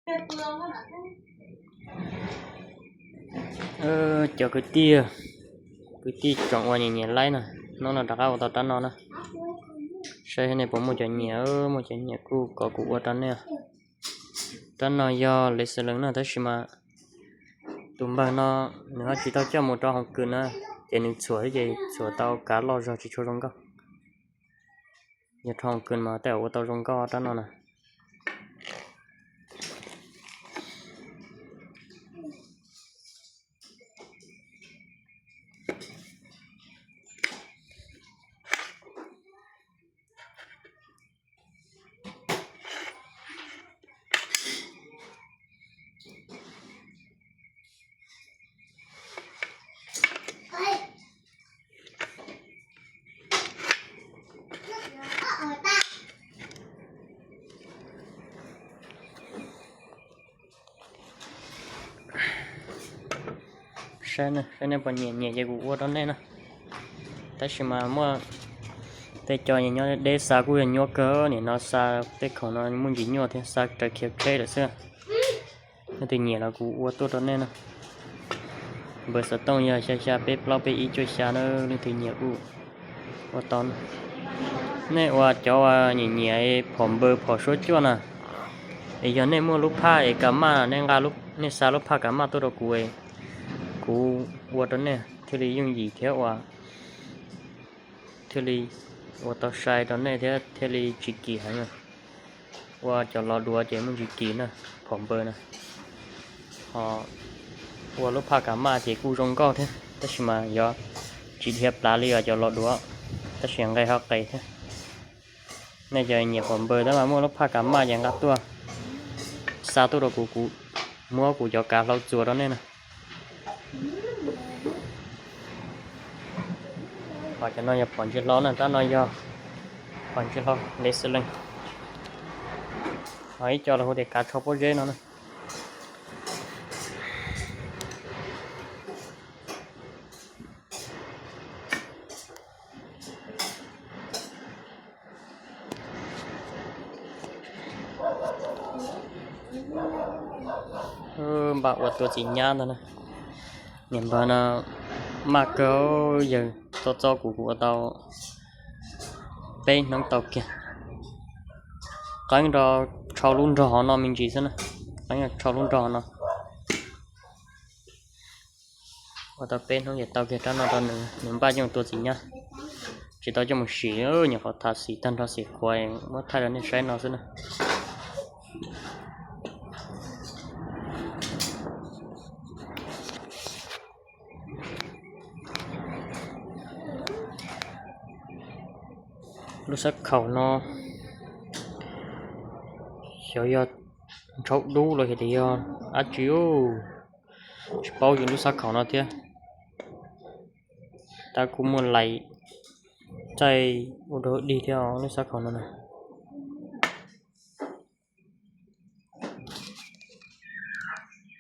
Cov kwv tij, kwv tij tsoom uas nyiam nyiam laib na, hnub no rov qab ua tau rab no na. Saib nej puas muaj cov nyiam, muaj cov nyiam kuj kom kuv ua rau nej. Rab no yog lev xwm lees na, tab sis mas tus npawg no nws ho tsis tau coj mus rau hoos kws na, ces nws txhuam xwb ces txhuam tau kav loj zog tsis tshua zoo nkauj. Yog rau hoos kws mas tej zaum ua tau zoo nkauj rab no na. Saib, saib nej puas nyiam, nyiam ces kuv ua rau nej na. Tab sis mas muaj tej cov nyiam nyob deb xa kuj yog nyuaj kawg, nim no xa tej khoom no muaj ntsis nyuaj thiab, xa raws khiav kheb lawm xwb. Leej twg nyiam los kuv ua tuaj rau nej na. Npawb xov tooj yog xya xya peb plaub peb ib cuaj xya na, leej twg nyiam kuj ua tau. Nej uas cov uas nyiam nyiam phom npawg phom suab cuaj na, es yog nej muaj lub phaj es kav maj, nej nqa, nej xa lub phaj kav maj tuaj rau kuv, kuv ua rau nej thiaj li yooj yim thiab uas thiaj li ua tau sai rau nej thiab thiaj li tsis kim heev. Ua cov los duav ces muaj ntsis kim na, phom npawg na. Ho ua lub phaj kav maj ces kuj zoo nkauj thiab, tab sis mas yog tsis dhia plav li os cov los duav, tab sis nqe ho qes thiab. Nej cov nyiam phom npawg tab mas muaj lub phaj kav maj ces nqa tuaj, xa tuaj rau kuv, kuv muab kuv cov kav hlau txuas rau nej na. Ho cov no yog phom ntsis hlau na, rab no yog phom ntsis hlau lev xwm lees. Ho ib co los hu tias kav tsho pob zeb no na. Npaj ua tua txiv nyab ntag na. Niam npawg no maj kawg, yawg txo txo kuv, kuv ua tau peb hnub tau kiag. Qeeb rau tshau lub nrog hov no me ntsis xwb na, qeeb rau tshau lub nrog hov no. Ua tau peb hnub ces tau kiag rab no rau nws, nws npaj coj mus tua txiv nyab. Tsis tau coj mus sim, nyuam qhuav tham xim tag nrho xim qhuav muab thaij rau nej saib no xwb na. Lub xab khaum no xyov yog ntshauv dub los yog tias yog dab tsi, tsis paub yus lub xab khaum no thiab. Tab kuj muaj lais txaij ua dog dig thiab lub xab khaum no.